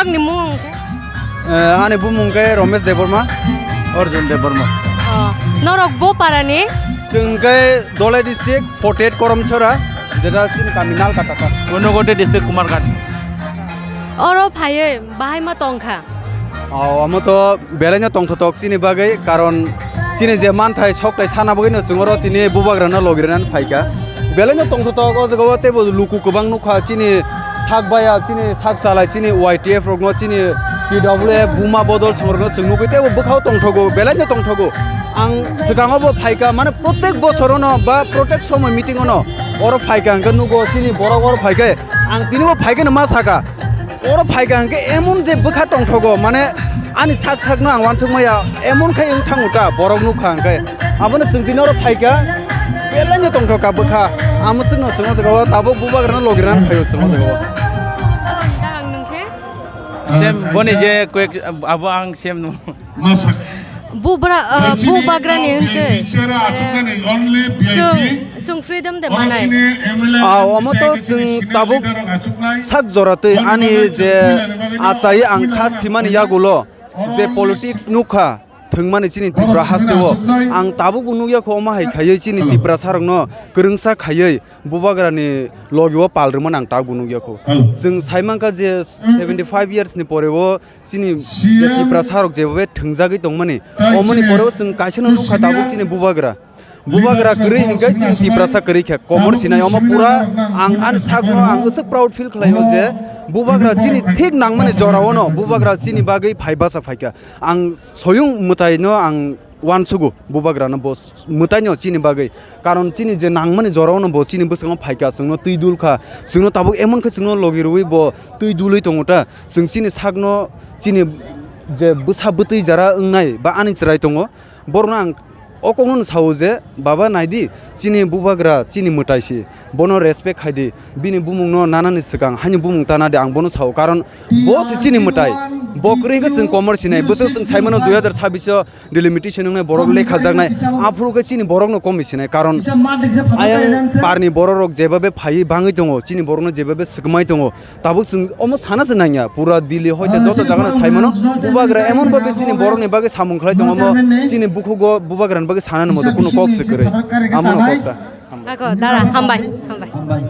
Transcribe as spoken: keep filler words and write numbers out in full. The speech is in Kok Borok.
Nokni mung khe? Eh, ani bumung khe Romesh Debbarma. Arjun Debbarma. Oh, norok bo parani? Chwng khe Dholai district, forty eight Koromchora, jeta chini kami Nalkataka. Unakoti district, Kumarghat. Oro phaiwi bahai ma tongkha? Oh, amo to belai no tongthotok chini bagwi, karon chini je manthai soktai sana bagwi no chwng oro tini bubagra no logi rwnani phaikha. Belai no tongthotok o jaga o teibo luku kwbang nukha, chini sak baya, chini sak chalai, chini Y T F rokno, chini T W F buma bodol songrokno chwng nugwi teibo bwkhao tongthogo, belai no tongthogo. Ang swkango bo phaikha, mane protek bosorono ba protek somoi meeting ono oro phaikha hwnkhe nugo, chini borok oro phaikhe ang tini bo phaikhe no ma saka. Oro phaikha hwnkhe emon je bwkha tongthogo, mane ani sak sakno ang uansuk maya, emon khai wng thango ta borok nukha hwnkhe. Abono chwng tini oro phaikha, belai no tongthokha bwkha. Amo swkno swngna jaga o tabuk bubagrano logirano phaio swngna jaga o. Abo ni dahang nwng khe? Same, boni je kwek abo ang same no. Bubra, uh, bubagrani hwnkhe. Chwng, chwng freedom de manai. Ah, omo to chwng tabuk sak jora twi ani je achai ang kha simani yagulo je politics nukha thwngmani chini Tripura hasteo ang tabukbo nukya kho omo hai khaiwi chini Tiprasarokno kwrwngsa khaiwi bubagrani logio pal rwmani ang tabukbo nukya kho. Chwng saimankha je seventy five years ni poreo chini je Tiprasa rok jebobe thwngjagwi tongmani, omoni poreo chwng kaisa no nukha tabuk chini bubagra. Bubagra kwrwi hinkhe chini Tiprasa kwrwi khe komor sinai omo pura ang ani sakno ang aswk proud feel khlaio je bubagra chini thik nangmani jorao no bubagra chini bagwi phai basa phaikha. Ang soyung mwtaino ang uansugo bubagrano bo mwtaino chini bagwi, karon chini je nangmani jorao no bo chini bwskango phaikha, chwngno twi dulkha, chwngno tabuk emon khe chwngno logi rwui bo twi dulwi tongo ta, chwng chini sakno chini je bwsa bwtwi jara wngnai ba ani chwrai tongo, borokno ang o kokno no sao je, "Baba, naidi, chini bubagra chini mwtai si, bono respect khai di, bini bumungno nanani swkang haini bumung tana di," ang bono sao, karon bo se chini mwtai, bo kwrwi khe chwng komor sinai, bwswk chwng saimano dui hazar sabbish o delimitation wngnai borok lekhajaknai, aphuru khe chini borokno komor sinai, karon ayang parni borok rok jebabe phaiwi bangwi tongo, chini borokno jebabe swkmai tongo, tabuk chwng omo sana se nangya, pura Delhi hoite joto jagano saimano, bubagra emon babe chini borokni bagwi samung khlai tongo, omo chini bukhugo bubagrani bagwi sanani moto kuno kok se kwrwi, amono kokta. Ako, dara, hambai, hambai.